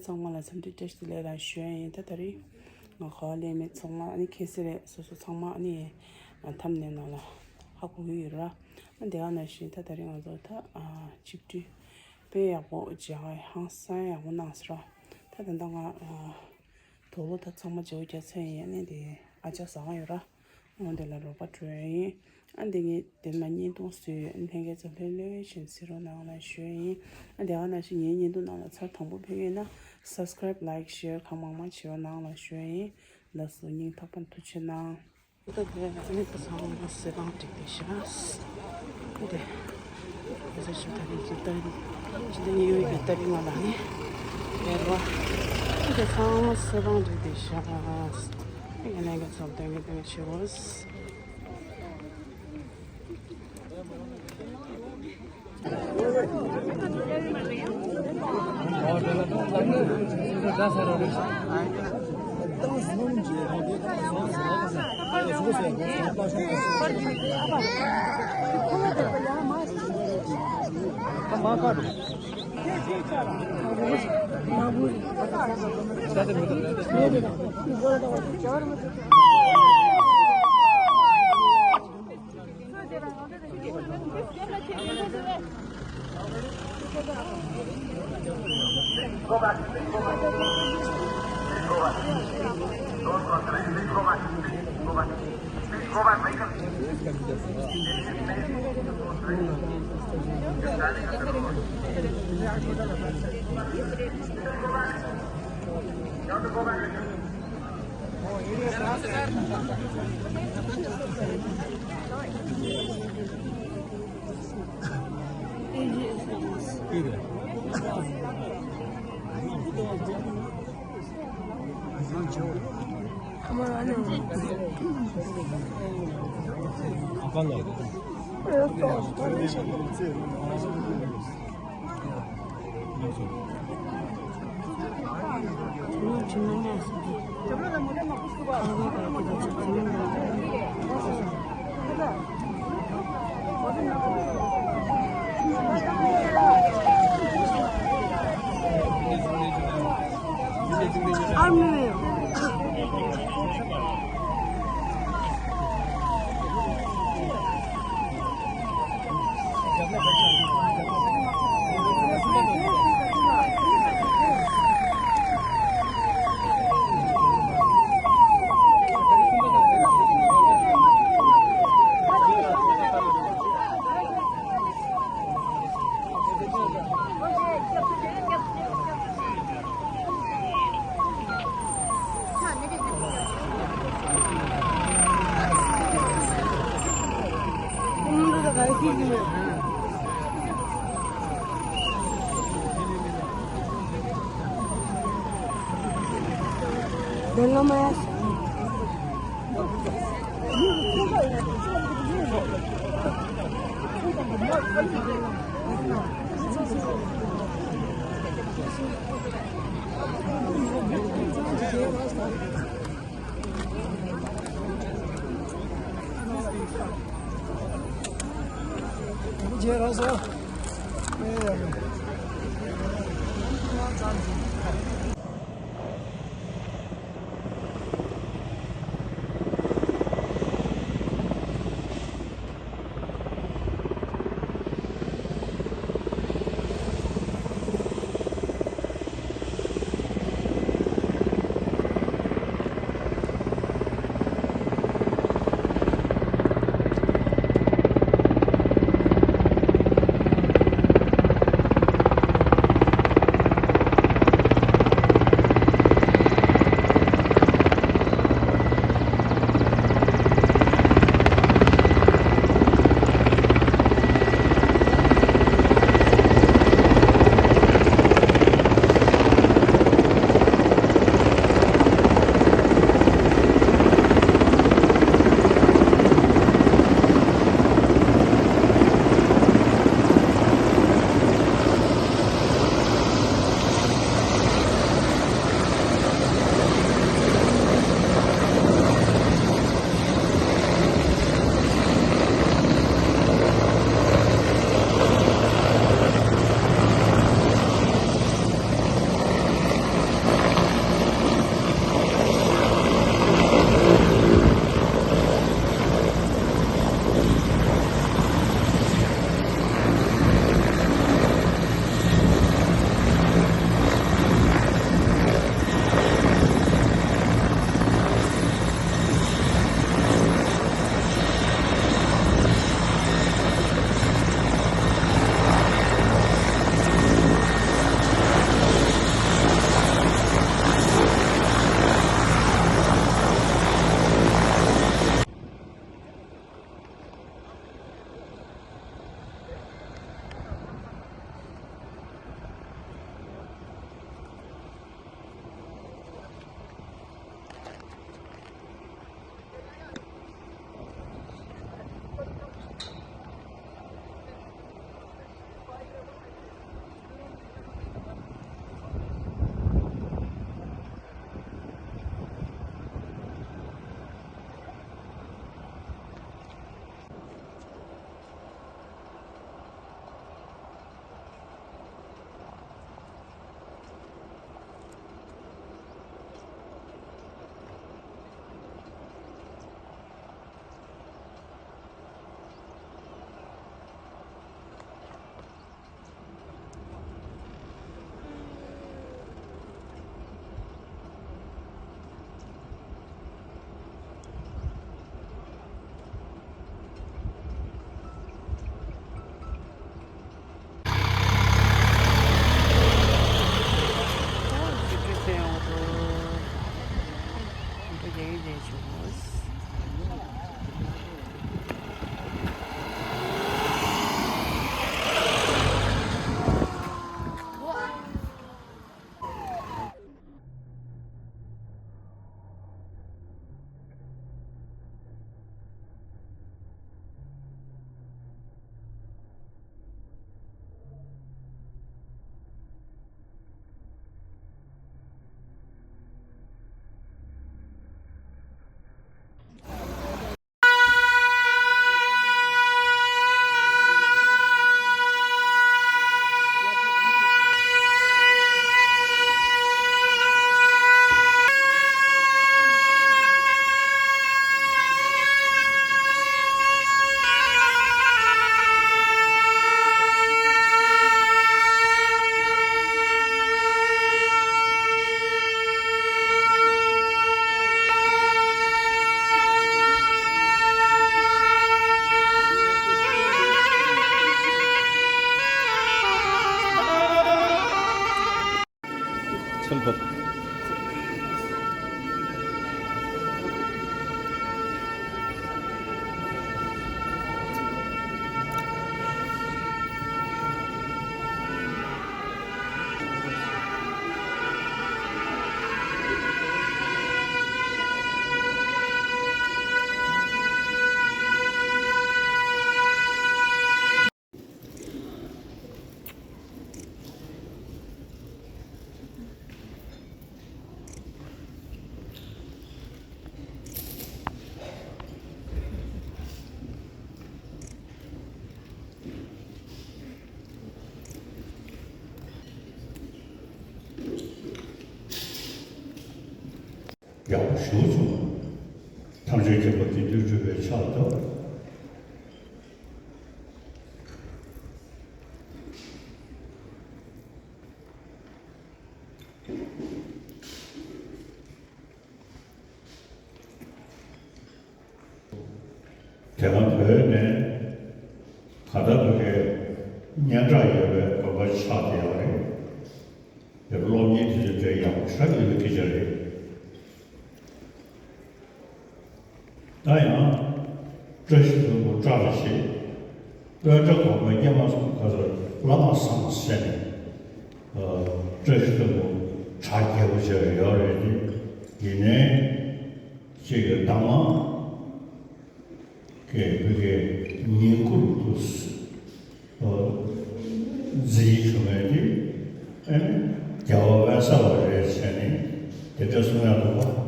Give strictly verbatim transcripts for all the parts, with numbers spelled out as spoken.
ཚང་མ་ལ་འཚམས་འདྲི་བཀྲ་ཤིས་བདེ་ལེགས་དང་ཞུ་ཡ་ཡིན། ད་ད་རེས་ང་ག་པར་སླེབས་མེད། ཚང་མ་ཨ་ནི་མཁྱེན་གསལ་རེད། སོ་སོ་ཚང་མ་ཨ་ནི་ཐམ་ནེལ་ནང་ལ་ཧ་གོ་གི་ཡོད་ར། ཨ་དེ་ག་ནང་བཞིན་ད་ད་རེས་ང་ཚོ་ད་ཨ་ཆིབས་བསྒྱུར་དཔེ་ཡག་པོ་མཇལ་ཡ་ཧང་སང་ཡག་པོ་གནང་ཟེར་ར། ད་ད་ལྟ་ང་ཨ་དུག་ལོག་ད་ཚང་མ་བརྗེ་པོ་རྒྱག་ཚར་ཡིན། ཨ་ནི་དེ་ཨ་ཅག་ཟ་གི་ཡོད་ར། འོ་དེ་ལ་རོགས་པ་སྤྲོད་ཡ་ཡིན། ཨ་འདི་ངས་དེ་ལ་བརྙན་ཐུང་བཟོས་ཡོད། ལྷན་རྒྱས་ཚོ་ལྷོད་ལྷོད་བཞིན་གཟིགས་རོགས་གནང་ལ་ཞུ་ཡ་ཡིན། ཨ་དེ་ག་ནང་བཞིན་ངའི་བརྙན་ཐུང་ནང་ལ་ཚར་དང་པོ་ཕེབས་ཡོད་ན་subscribe like share གང་མང་མང་བྱེད་རོགས་གནང་ལ་ཞུ་ཡ་ཡིན། ལགས་སོ། སྙིང་ཐག་པ་ནས་ཐུགས་རྗེ་གནང་། ད་དེ་ནི་ད་ཚང་མ་གསེར་སྦང་བསྒྲིགས་བསྡད་ཤག་དེ་ཨ་ཟེར་ཞིག་ད་རེས་ཀྱི་ད་རེས་ཀྱི་ད་ཉི་འོད་ཀྱི་ད་རེས་ང་ལ་ནི་ཡོད་རེད་བ། དེ་ཚང་མ་གསེར་སྦང་བསྒྲིགས་བསྡད་ཤག་ཡིན་ནའི་ང་ཚོ་དོན་གྱི་དོན་གྱི་བྱེད་དགོས། ཡག་པོ་ཞེ་པོ་བྱུང་། ཐམས་ཅད་མཁྱེན་པ་དེ་དུས་གྲུབ་པའི་ཕྱག་ཏུ། དེ་སྔ་བོད་ནས་ག་ད་བོད་སྐད་སྙན་གྲགས་ཡོད་པའི་དགོན་པ་ཆགས་བསྡད་ཡོད་རེད། དེ་སློབ་གཉེར་དེ་ཚོ་དཔེ་ཡག་པོ་ཞེ་དྲག་ཡོད་པའི་སྐད་ཆ་རེད། ད་ཡང་བཀྲ་ཤིས་ལྷུན་པོ་བཀྲ་ལ་ཤིས། དཔལ་ལྡན་དགོན་པའི་སྐྱེས་མ་སོང་ཁ་སར་བླ་མ་བཟང་ཟེར་ནས། ཨ། བཀྲ་ཤིས་ལྷུན་པོ་གྲ་རྒྱས་པོ་བྱས་ཡོད་རེད་དེ། ཡིན་ནའི་ཅིག་གི་གདམས་ངག་གི་བོད་སྐད་ཉིང་ཁུར་དུ། ཨ། མཛད་ཡིག་ཞུ་མཁན་དེ་ཨ་ནི་རྒྱལ་བ་དབེན་ས་པ་རེད་བྱས་ནས་དེ་འདྲ་གསུང་ཡག་འདུག་པ།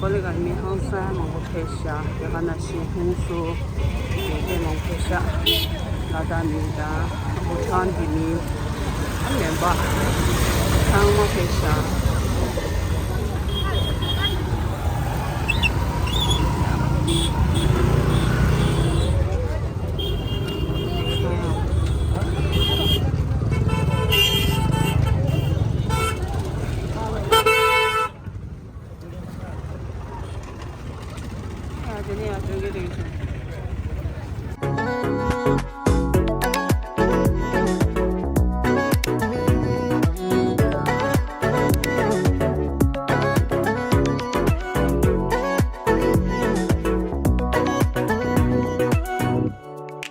ཁོ་ལེ་ག་མི་ཧང་སང་མང་པོ་ཕེབས་ཤག་དེ་ག་ནང་བཞིན་ཧུན་སུར་དེ་མང་པོ་ཕེབས་ཤག་ལ་དྭགས་མི་དང་བྷུ་ཊཱན་གྱི་མི་ཨ་མེན་པ་ཚང་མ་ཕེབས་ཤག